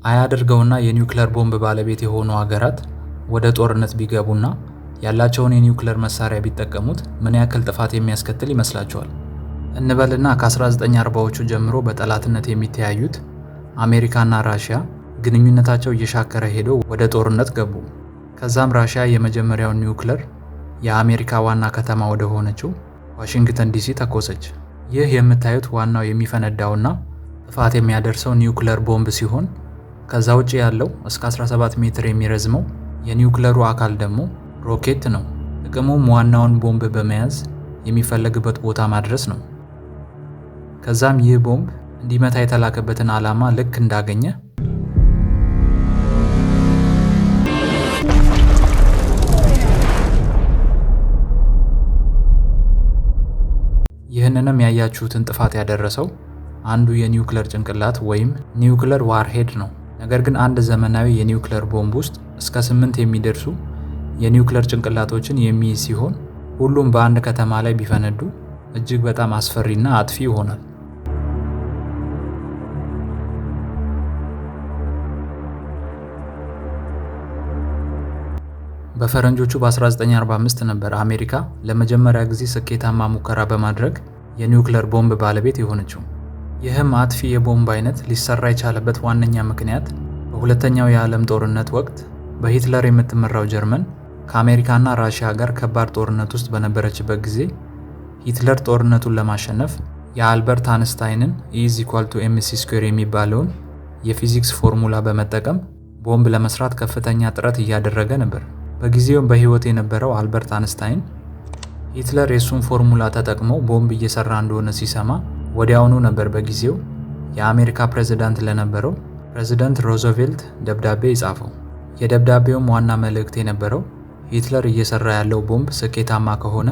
አያድርገውና የኒውክለር ቦምብ ባለቤት የሆኑ ሀገራት ወደ ጦርነት ቢገቡና ያላቸውን የኒውክለር መሳሪያ ቢጠቀሙት ምን ያክል ጥፋት የሚያስከትል ይመስላችኋል? እንበልና ከ1940ዎቹ ጀምሮ በጠላትነት የሚተያዩት አሜሪካና ራሽያ ግንኙነታቸው እየሻከረ ሄዶ ወደ ጦርነት ገቡ። ከዛም ራሽያ የመጀመሪያውን ኒውክለር የአሜሪካ ዋና ከተማ ወደ ሆነችው ዋሽንግተን ዲሲ ተኮሰች። ይህ የምታዩት ዋናው የሚፈነዳውና ጥፋት የሚያደርሰው ኒውክለር ቦምብ ሲሆን ከዛ ውጭ ያለው እስከ 17 ሜትር የሚረዝመው የኒውክለሩ አካል ደግሞ ሮኬት ነው። ጥቅሙም ዋናውን ቦምብ በመያዝ የሚፈለግበት ቦታ ማድረስ ነው። ከዛም ይህ ቦምብ እንዲመታ የተላከበትን ዓላማ ልክ እንዳገኘ ይህንንም ያያችሁትን ጥፋት ያደረሰው አንዱ የኒውክለር ጭንቅላት ወይም nuclear warhead ነው። ነገር ግን አንድ ዘመናዊ የኒውክለር ቦምብ ውስጥ እስከ 8 የሚደርሱ የኒውክለር ጭንቅላቶችን የሚይዝ ሲሆን ሁሉም በአንድ ከተማ ላይ ቢፈነዱ እጅግ በጣም አስፈሪና አጥፊ ይሆናል። በፈረንጆቹ በ1945 ነበር አሜሪካ ለመጀመሪያ ጊዜ ስኬታማ ሙከራ በማድረግ የኒውክለር ቦምብ ባለቤት የሆነችው። ይህም አጥፊ የቦምብ አይነት ሊሰራ የቻለበት ዋነኛ ምክንያት በሁለተኛው የዓለም ጦርነት ወቅት በሂትለር የምትመራው ጀርመን ከአሜሪካና ራሽያ ጋር ከባድ ጦርነት ውስጥ በነበረችበት ጊዜ ሂትለር ጦርነቱን ለማሸነፍ የአልበርት አንስታይንን E is equal to mc square የሚባለውን የፊዚክስ ፎርሙላ በመጠቀም ቦምብ ለመስራት ከፍተኛ ጥረት እያደረገ ነበር። በጊዜውም በሕይወት የነበረው አልበርት አንስታይን ሂትለር የሱን ፎርሙላ ተጠቅሞ ቦምብ እየሰራ እንደሆነ ሲሰማ ወዲያውኑ ነበር በጊዜው የአሜሪካ ፕሬዝዳንት ለነበረው ፕሬዝዳንት ሮዝቬልት ደብዳቤ የጻፈው። የደብዳቤውም ዋና መልእክት የነበረው ሂትለር እየሰራ ያለው ቦምብ ስኬታማ ከሆነ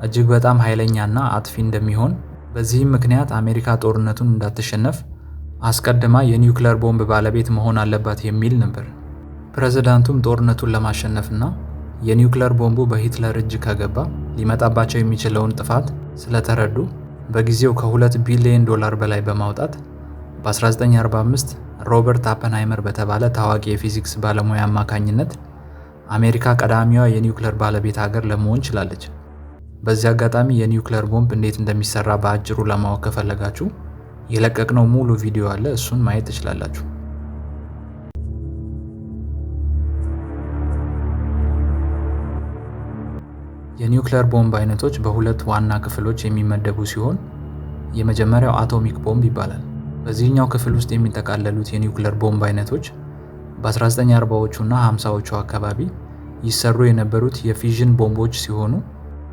እጅግ በጣም ኃይለኛና አጥፊ እንደሚሆን፣ በዚህም ምክንያት አሜሪካ ጦርነቱን እንዳትሸነፍ አስቀድማ የኒውክለር ቦምብ ባለቤት መሆን አለባት የሚል ነበር። ፕሬዝዳንቱም ጦርነቱን ለማሸነፍና የኒውክለር ቦምቡ በሂትለር እጅ ከገባ ሊመጣባቸው የሚችለውን ጥፋት ስለተረዱ በጊዜው ከ2 ቢሊዮን ዶላር በላይ በማውጣት በ1945 ሮበርት ኦፐንሃይመር በተባለ ታዋቂ የፊዚክስ ባለሙያ አማካኝነት አሜሪካ ቀዳሚዋ የኒውክለር ባለቤት ሀገር ለመሆን ችላለች። በዚህ አጋጣሚ የኒውክለር ቦምብ እንዴት እንደሚሰራ በአጭሩ ለማወቅ ከፈለጋችሁ የለቀቅነው ሙሉ ቪዲዮ አለ፣ እሱን ማየት ትችላላችሁ። የኒውክለር ቦምብ አይነቶች በሁለት ዋና ክፍሎች የሚመደቡ ሲሆን የመጀመሪያው አቶሚክ ቦምብ ይባላል። በዚህኛው ክፍል ውስጥ የሚጠቃለሉት የኒውክለር ቦምብ አይነቶች በ1940ዎቹ እና 50ዎቹ አካባቢ ይሰሩ የነበሩት የ fission ቦምቦች ሲሆኑ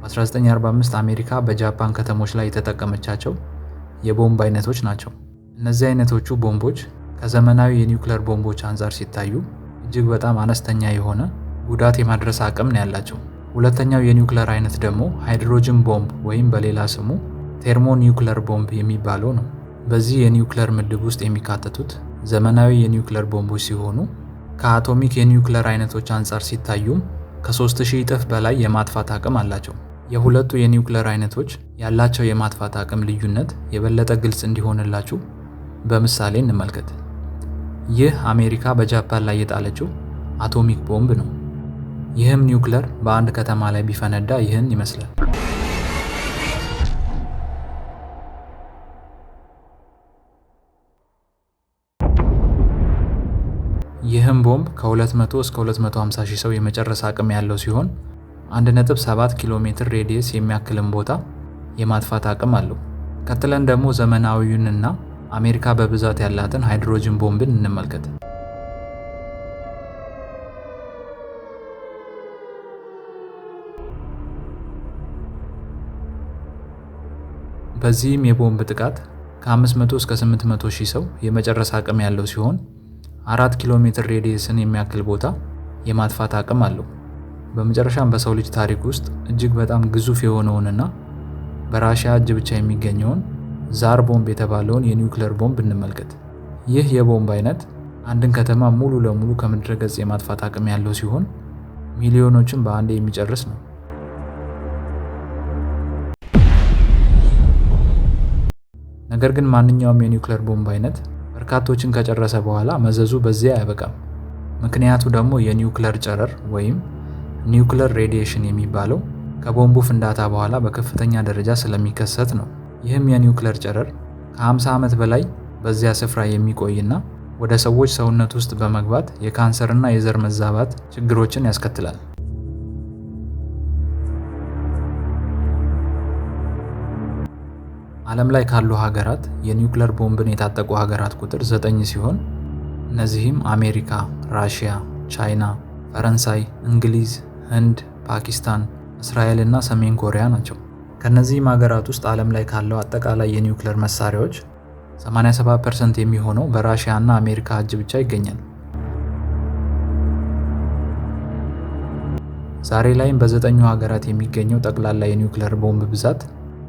በ1945 አሜሪካ በጃፓን ከተሞች ላይ የተጠቀመቻቸው የቦምብ አይነቶች ናቸው። እነዚህ አይነቶቹ ቦምቦች ከዘመናዊ የኒውክለር ቦምቦች አንጻር ሲታዩ እጅግ በጣም አነስተኛ የሆነ ጉዳት የማድረስ አቅም ነው ያላቸው። ሁለተኛው የኒውክለር አይነት ደግሞ ሃይድሮጅን ቦምብ ወይም በሌላ ስሙ thermonuclear ቦምብ የሚባለው ነው። በዚህ የኒውክለር ምድብ ውስጥ የሚካተቱት ዘመናዊ የኒውክለር ቦምቦች ሲሆኑ ከአቶሚክ የኒውክለር አይነቶች አንጻር ሲታዩም ከ3000 እጥፍ በላይ የማጥፋት አቅም አላቸው። የሁለቱ የኒውክለር አይነቶች ያላቸው የማጥፋት አቅም ልዩነት የበለጠ ግልጽ እንዲሆንላችሁ በምሳሌ እንመልከት። ይህ አሜሪካ በጃፓን ላይ የጣለችው አቶሚክ ቦምብ ነው። ይህም ኒውክለር በአንድ ከተማ ላይ ቢፈነዳ ይህን ይመስላል። ይህም ቦምብ ከ200 እስከ 250 ሺህ ሰው የመጨረስ አቅም ያለው ሲሆን 1.7 ኪሎ ሜትር radius የሚያክልን ቦታ የማጥፋት አቅም አለው። ቀጥለን ደግሞ ዘመናዊውንና አሜሪካ በብዛት ያላትን ሃይድሮጅን ቦምብን እንመልከት። በዚህም የቦምብ ጥቃት ከ500 እስከ 800 ሺህ ሰው የመጨረስ አቅም ያለው ሲሆን 4 ኪሎ ሜትር radius ን የሚያክል ቦታ የማጥፋት አቅም አለው። በመጨረሻም በሰው ልጅ ታሪክ ውስጥ እጅግ በጣም ግዙፍ የሆነውንና በራሽያ እጅ ብቻ የሚገኘውን ዛር ቦምብ የተባለውን የኒውክለር ቦምብ እንመልከት። ይህ የቦምብ አይነት አንድን ከተማ ሙሉ ለሙሉ ከምድረ ገጽ የማጥፋት አቅም ያለው ሲሆን ሚሊዮኖችን በአንዴ የሚጨርስ ነው። ነገር ግን ማንኛውም የኒውክለር ቦምብ አይነት በርካቶችን ከጨረሰ በኋላ መዘዙ በዚያ አያበቃም። ምክንያቱ ደግሞ የኒውክለር ጨረር ወይም nuclear radiation የሚባለው ከቦምቡ ፍንዳታ በኋላ በከፍተኛ ደረጃ ስለሚከሰት ነው። ይህም የኒውክለር ጨረር ከ50 ዓመት በላይ በዚያ ስፍራ የሚቆይና ወደ ሰዎች ሰውነት ውስጥ በመግባት የካንሰርና የዘር መዛባት ችግሮችን ያስከትላል። ዓለም ላይ ካሉ ሀገራት የኒውክለር ቦምብን የታጠቁ ሀገራት ቁጥር 9 ሲሆን እነዚህም አሜሪካ፣ ራሽያ፣ ቻይና፣ ፈረንሳይ፣ እንግሊዝ፣ ህንድ፣ ፓኪስታን፣ እስራኤል እና ሰሜን ኮሪያ ናቸው። ከነዚህም ሀገራት ውስጥ ዓለም ላይ ካለው አጠቃላይ የኒውክለር መሳሪያዎች 87% የሚሆነው በራሽያ እና አሜሪካ እጅ ብቻ ይገኛል። ዛሬ ላይም በዘጠኙ ሀገራት የሚገኘው ጠቅላላ የኒውክለር ቦምብ ብዛት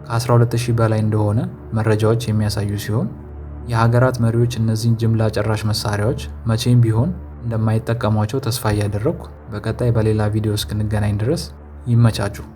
ከ12000 በላይ እንደሆነ መረጃዎች የሚያሳዩ ሲሆን የሀገራት መሪዎች እነዚህን ጅምላ ጨራሽ መሳሪያዎች መቼም ቢሆን እንደማይጠቀሟቸው ተስፋ እያደረግኩ በቀጣይ በሌላ ቪዲዮ እስክንገናኝ ድረስ ይመቻችሁ።